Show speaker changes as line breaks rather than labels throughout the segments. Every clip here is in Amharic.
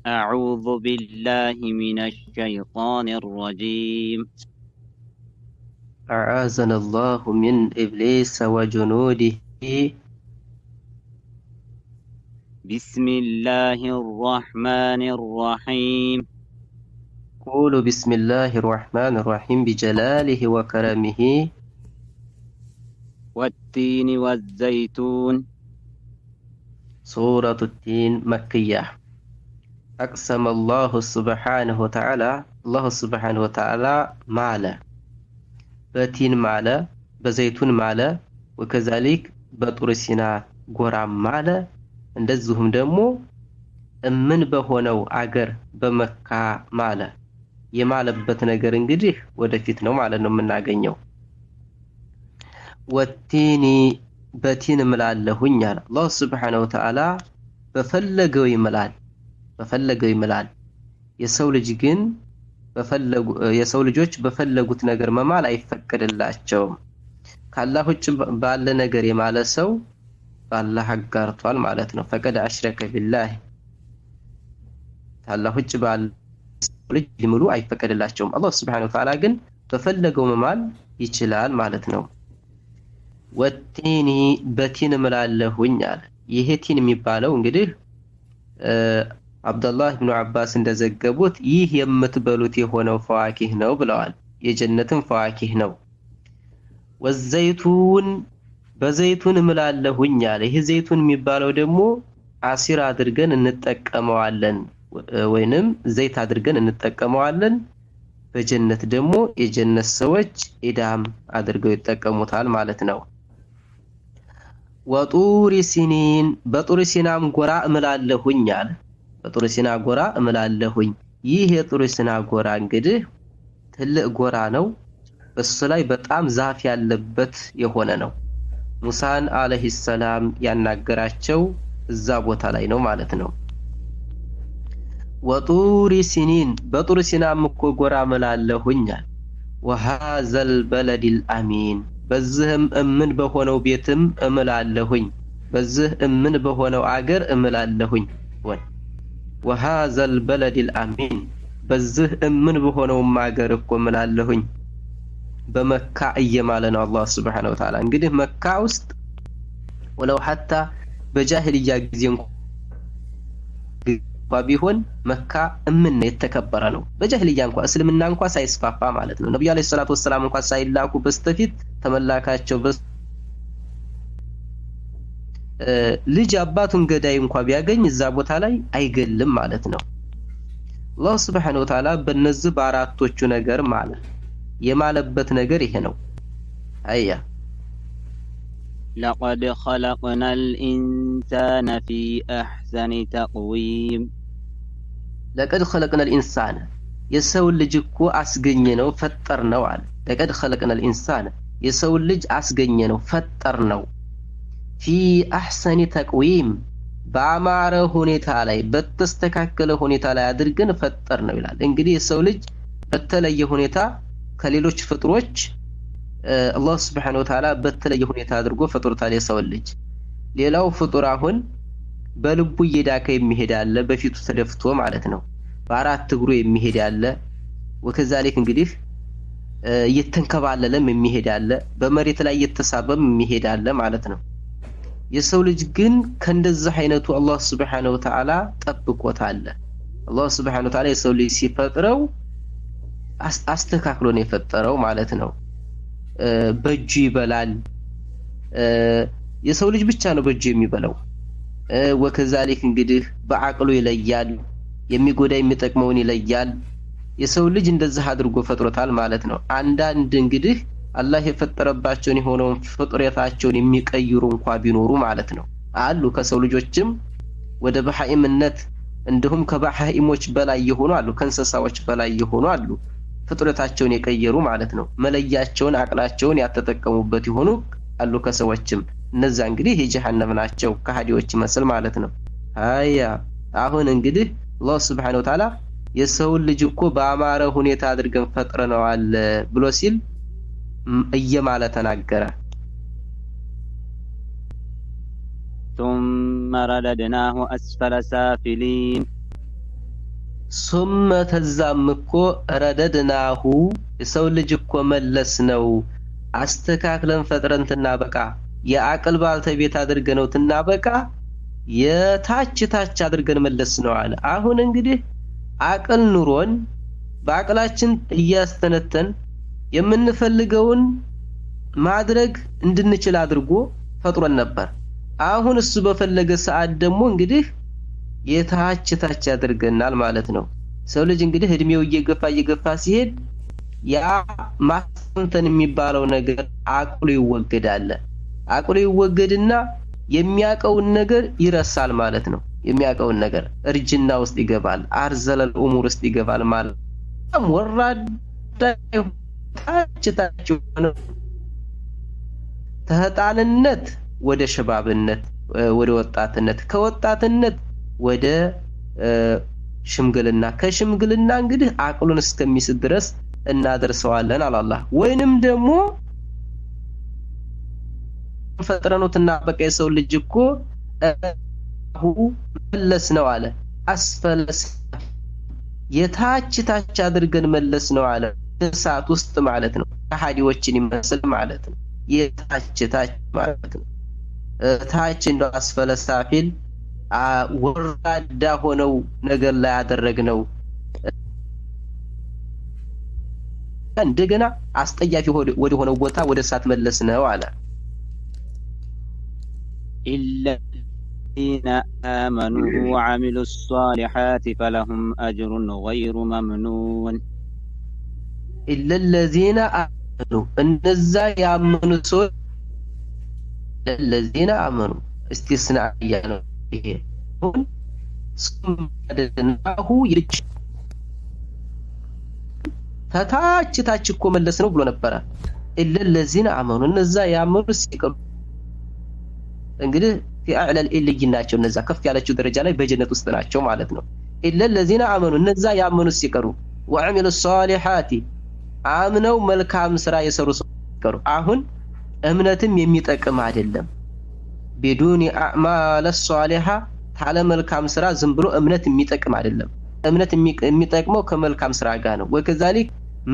أعوذ بالله من الشيطان الرجيم.
أعاذنا الله من إبليس وجنوده.
بسم الله الرحمن الرحيم.
قولوا بسم الله الرحمن الرحيم بجلاله وكرمه.
والتين والزيتون.
سورة التين مكية. أقسم الله سبحانه وتعالى، الله سبحانه وتعالى ማለ፣ በቲን ማለ፣ በዘይቱን ማለ፣ وكذلك በጡር ሲና ጎራም ማለ፣ እንደዚሁም ደግሞ እምን በሆነው አገር በመካ ማለ። የማለበት ነገር እንግዲህ ወደፊት ነው ማለት ነው የምናገኘው። والتين በቲን እምላለሁኝ አለ። አላህ سبحانه وتعالى በፈለገው ይምላል፣ በፈለገው ይምላል። የሰው ልጅ ግን በፈለጉ የሰው ልጆች በፈለጉት ነገር መማል አይፈቀድላቸውም። ካላህ ውጭ ባለ ነገር የማለ ሰው በአላህ አጋርቷል ማለት ነው። فقد أشرك بالله። ካላህ ውጭ ባለ ልጅ ሊምሉ አይፈቀድላቸውም። አላህ سبحانه وتعالى ግን በፈለገው መማል ይችላል ማለት ነው። والتين በቲን እምላለሁኝ አለ። ይሄ ቲን የሚባለው እንግዲህ አብደላህ ብኑ አባስ እንደዘገቡት ይህ የምትበሉት የሆነው فواكه ነው ብለዋል። የጀነትን فواكه ነው። والزيتون በዘይቱን እምላለሁኝ አለ። ይህ ዘይቱን የሚባለው ደግሞ عصير አድርገን እንጠቀመዋለን ወይንም ዘይት አድርገን እንጠቀመዋለን። በጀነት ደግሞ የጀነት ሰዎች ኢዳም አድርገው ይጠቀሙታል ማለት ነው። وطور سينين በጡር ሲናም ጎራ እምላለሁኝ አለ። በጡር ሲና ጎራ እምላለሁኝ። ይህ የጡር ሲና ጎራ እንግዲህ ትልቅ ጎራ ነው። በሱ ላይ በጣም ዛፍ ያለበት የሆነ ነው። ሙሳን عليه السلام ያናገራቸው እዛ ቦታ ላይ ነው ማለት ነው። وطور سينين በጡር ሲናም እኮ ጎራ እምላለሁኝ አለ። وهذا البلد الأمين በዚህም እምን በሆነው ቤትም እምላለሁኝ፣ በዚህ እምን በሆነው አገር እምላለሁኝ። وهذا البلد الأمين በዚህ እምን በሆነውም አገር እኮ እምላለሁኝ። በመካ እየማለ ነው አላህ سبحانه وتعالى። እንግዲህ መካ ውስጥ ولو حتى በጃሂልያ ጊዜ እንኳ ቢሆን መካ እምን የተከበረ ነው። በጃሂልያ እንኳ እስልምና እንኳ ሳይስፋፋ ማለት ነው። ነብዩ عليه الصلاة والسلام እንኳ ሳይላኩ በስተፊት ተመላካቸው ልጅ አባቱን ገዳይ እንኳ ቢያገኝ እዛ ቦታ ላይ አይገልም ማለት ነው። አላህ سبحانه وتعالى በእነዚህ በአራቶቹ ነገር ማለ። የማለበት ነገር ይሄ ነው። አያ
لقد خلقنا الإنسان في أحسن تقويم.
لقد خلقنا الإنسان የሰውን ልጅ እኮ አስገኘ ነው ፈጠር ነው አለ። لقد خلقنا الإنسان የሰውን ልጅ አስገኘ ነው ፈጠር ነው። في أحسن تقويم በአማረ ሁኔታ ላይ በተስተካከለ ሁኔታ ላይ አድርገን ፈጠር ነው ይላል። እንግዲህ የሰው ልጅ በተለየ ሁኔታ ከሌሎች ፍጥሮች አላህ سبحانه وتعالى በተለየ ሁኔታ አድርጎ ፈጥሮታል የሰውን ልጅ። ሌላው ፍጡር አሁን በልቡ እየዳከ የሚሄድ አለ፣ በፊቱ ተደፍቶ ማለት ነው። በአራት እግሩ የሚሄድ አለ። وكذلك እንግዲህ እየተንከባለለም የሚሄድ አለ፣ በመሬት ላይ እየተሳበም የሚሄድ አለ ማለት ነው። የሰው ልጅ ግን ከእንደዚህ አይነቱ አላህ سبحانه وتعالى ጠብቆታል። አላህ سبحانه وتعالى የሰው ልጅ ሲፈጥረው አስተካክሎ ነው የፈጠረው ማለት ነው። በእጁ ይበላል። የሰው ልጅ ብቻ ነው በእጁ የሚበላው። وكذلك እንግዲህ በአቅሉ ይለያል፣ የሚጎዳ የሚጠቅመውን ይለያል። የሰው ልጅ እንደዚህ አድርጎ ፈጥሮታል ማለት ነው። አንዳንድ እንግዲህ አላህ የፈጠረባቸውን የሆነውን ፍጥረታቸውን የሚቀይሩ እንኳ ቢኖሩ ማለት ነው አሉ። ከሰው ልጆችም ወደ በሃኢምነት እንዲሁም ከበሃኢሞች በላይ የሆኑ አሉ፣ ከእንስሳዎች በላይ የሆኑ አሉ። ፍጥረታቸውን የቀየሩ ማለት ነው። መለያቸውን አቅላቸውን ያልተጠቀሙበት የሆኑ አሉ ከሰዎችም። እነዛ እንግዲህ የጀሃነም ናቸው፣ ከሃዲዎች ይመስል ማለት ነው። አያ አሁን እንግዲህ አላህ سبحانه وتعالى የሰውን ልጅ እኮ በአማረ ሁኔታ አድርገን ፈጥረነዋል ብሎ ሲል እየማለ ተናገረ።
ثم رددناه أسفل سافلين.
ሱመ ተዛም እኮ ረደድናሁ የሰው ልጅ እኮ መለስ ነው አስተካክለን ፈጥረን ትናበቃ የአቅል ባልተቤት አድርገነው ትናበቃ የታች ታች አድርገን መለስ ነው አለ። አሁን እንግዲህ አቅል ኑሮን በአቅላችን እያስተነተን የምንፈልገውን ማድረግ እንድንችል አድርጎ ፈጥሮን ነበር። አሁን እሱ በፈለገ ሰዓት ደግሞ እንግዲህ የታች ታች ያደርገናል ማለት ነው። ሰው ልጅ እንግዲህ እድሜው እየገፋ እየገፋ ሲሄድ ያ ማስተንተን የሚባለው ነገር አቅሉ ይወገዳል። አቅሉ ይወገድና የሚያቀውን ነገር ይረሳል ማለት ነው። የሚያቀውን ነገር እርጅና ውስጥ ይገባል፣ አርዘለል ኡሙር ውስጥ ይገባል ማለት በጣም ወራዳ ታች ታች ሆነ ተህጣንነት ወደ ሸባብነት ወደ ወጣትነት ከወጣትነት ወደ ሽምግልና ከሽምግልና እንግዲህ አቅሉን እስከሚስት ድረስ እናደርሰዋለን አላህ። ወይንም ደግሞ ፈጥረኑትና በቃ የሰው ልጅ እኮ መለስ ነው አለ። አስፈለስ የታች ታች አድርገን መለስ ነው አለ። እሳት ውስጥ ማለት ነው። ከሃዲዎችን ይመስል ማለት ነው። የታች ታች ማለት ነው። ታች እንደው አስፈለ ሳፊል ወራዳ ሆነው ነገር ላይ ያደረግነው እንደገና አስጠያፊ ወደ ሆነው ቦታ ወደ እሳት መለስ ነው አለ።
إلا الذين آمنوا وعملوا الصالحات فلهم أجر غير ممنون።
إلا الذين آمنوا እነዛ ያመኑ ሰዎች الذين آمنوا استثناء ነው ይሄ። አሁን ሱመ ይልች ተታች ታች እኮ መለስ ነው ብሎ ነበረ። إلا الذين آمنوا እነዛ ያመኑ ሲቀሩ እንግዲህ في أعلى العليين ናቸው። እነዛ ከፍ ያለችው ደረጃ ላይ በጀነት ውስጥ ናቸው ማለት ነው። إلا الذين آمنوا እነዛ ያመኑ ሲቀሩ وعملوا الصالحات አምነው መልካም ስራ የሰሩ ሲቀሩ። አሁን እምነትም የሚጠቅም አይደለም። بدون أعمال صالحة ታለ መልካም ስራ ዝም ብሎ እምነት የሚጠቅም አይደለም። እምነት የሚጠቅመው ከመልካም ስራ ጋር ነው። وكذلك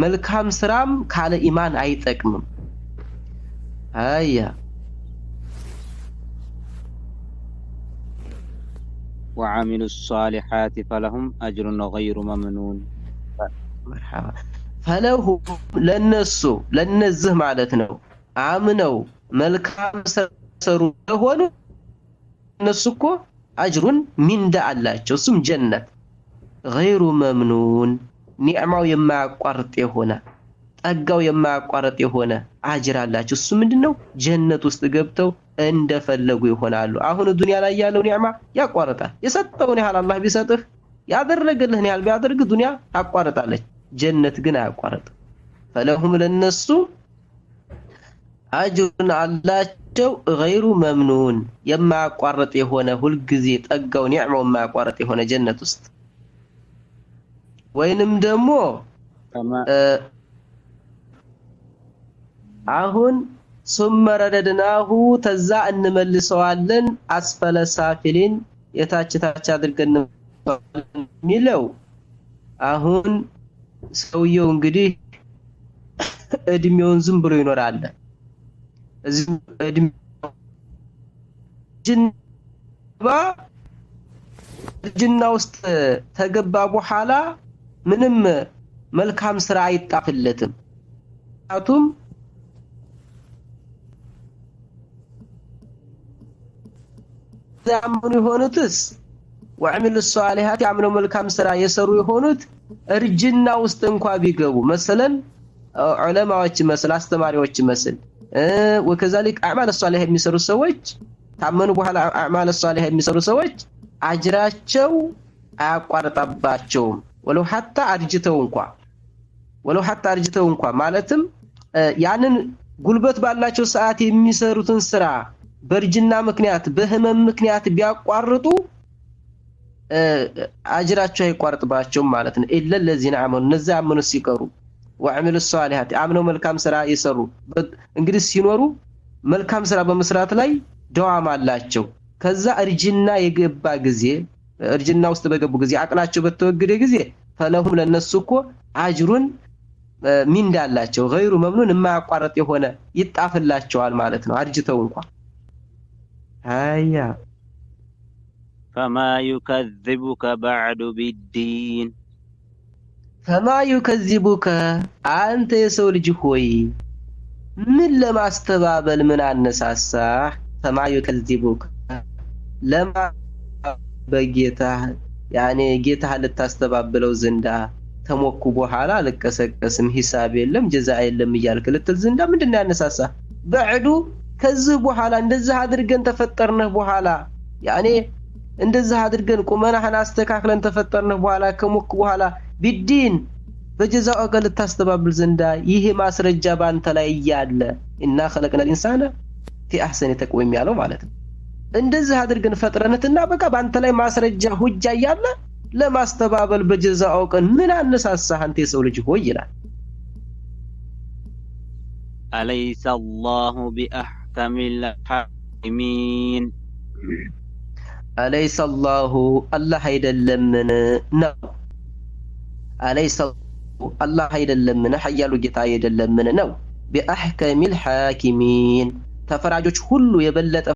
መልካም ስራም ካለ ኢማን አይጠቅምም። አያ
وعملوا الصالحات فلهم أجر غير ممنون።
مرحبا فلهم ለነሱ ለነዚህ ማለት ነው አምነው መልካም ሰሩ ለሆኑ እነሱ እኮ أجر ሚንዳ አላቸው። እሱም ጀነት غير ممنون ኒዕማው የማያቋርጥ የሆነ ጠጋው የማያቋርጥ የሆነ አጅር አላቸው። እሱ ምንድነው? ጀነት ውስጥ ገብተው እንደፈለጉ ይሆናሉ። አሁን ዱንያ ላይ ያለው ኒዕማ ያቋርጣል። የሰጠውን ያህል አላህ ቢሰጥህ ያደረገልህን ያህል ቢያደርግ ዱንያ ታቋርጣለች። ጀነት ግን አያቋርጥም። فلهم ለነሱ أجر አላቸው غير ممنون የማያቋርጥ የሆነ ሁልጊዜ ጠጋው ኒዕማው የማያቋርጥ የሆነ ጀነት ውስጥ ወይንም ደግሞ አሁን ثم رددناه ተዛ እንመልሰዋለን أسفل سافلين የታች ታች አድርገን የሚለው አሁን ሰውየው እንግዲህ እድሜውን ዝም ብሎ ይኖራል። እዚህ እርጅና ውስጥ ተገባ በኋላ ምንም መልካም ስራ አይጣፍለትም። ምክንያቱም ያመኑ የሆኑትስ ወዐሚሉ ሷሊሃት ያምነው መልካም ስራ የሰሩ የሆኑት እርጅና ውስጥ እንኳ ቢገቡ መሰለን ዑለማዎች መስል አስተማሪዎች መስል ወከዛሊክ አዕማል ሷሊህ የሚሰሩ ሰዎች ታመኑ በኋላ አዕማል ሷሊህ የሚሰሩ ሰዎች አጅራቸው አያቋርጣባቸውም። ወለው ሐታ አርጅተው እንኳ ወለው ሐታ አርጅተው እንኳ ማለትም ያንን ጉልበት ባላቸው ሰዓት የሚሰሩትን ስራ በእርጅና ምክንያት በህመም ምክንያት ቢያቋርጡ አጅራቸው አይቋርጥባቸውም ማለት ነው። ኢለ ለዚነ አመኑ እነዚያ ያመኑ ሲቀሩ ወዐሚሉ ሷሊሃት አምነው መልካም ስራ የሰሩ እንግዲህ ሲኖሩ መልካም ስራ በመስራት ላይ ደዋም አላቸው። ከዛ እርጅና የገባ ጊዜ እርጅና ውስጥ በገቡ ጊዜ አቅላቸው በተወገደ ጊዜ ፈለሁም ለነሱ እኮ አጅሩን ሚንዳ አላቸው ገይሩ መምኑን የማያቋርጥ የሆነ ይጣፍላቸዋል ማለት ነው። አርጅተው እንኳ አያ
ፈማ ዩከዚቡከ ባዕዱ ቢዲን
ፈማ ዩከዚቡከ አንተ የሰው ልጅ ሆይ ምን ለማስተባበል ምን አነሳሳህ? ፈማ ዩከዚቡከ ለማ በጌታህ ያኔ ጌታህ ልታስተባብለው ዘንዳ ተሞኩ በኋላ አልቀሰቀስም፣ ሂሳብ የለም፣ ጀዛ የለም እያልክ ልትል ዘንዳ ምንድን ነው ያነሳሳህ? በዕዱ ከዚህ በኋላ እንደዚህ አድርገን ተፈጠርንህ በኋላ ያኔ እንደዚህ አድርገን ቁመናህን አስተካክለን ተፈጠርንህ በኋላ ከሞክ በኋላ ቢዲን በጀዛው ቀን ልታስተባብል ዘንዳ ይሄ ማስረጃ በአንተ ላይ እያለ እና ኸለቅነል ኢንሳነ ፊ አሕሰኒ ተቅዊም ያለው ማለት ነው። እንደዚህ አድርገን ፈጥረንትና በቃ በአንተ ላይ ማስረጃ ሁጃ እያለ ለማስተባበል በጀዛው ቀን ምን አነሳሳህ አንተ የሰው ልጅ ሆይ ይላል።
አለይሰ አላሁ ቢአሕከሚል ሓኪሚን
አለይሰ አላሁ አላህ አይደለምን ነው። አለይሰ አላህ አይደለምን ኃያሉ ጌታ አይደለምን ነው። ቢአሕከሚል ሓኪሚን ተፈራጆች ሁሉ የበለጠ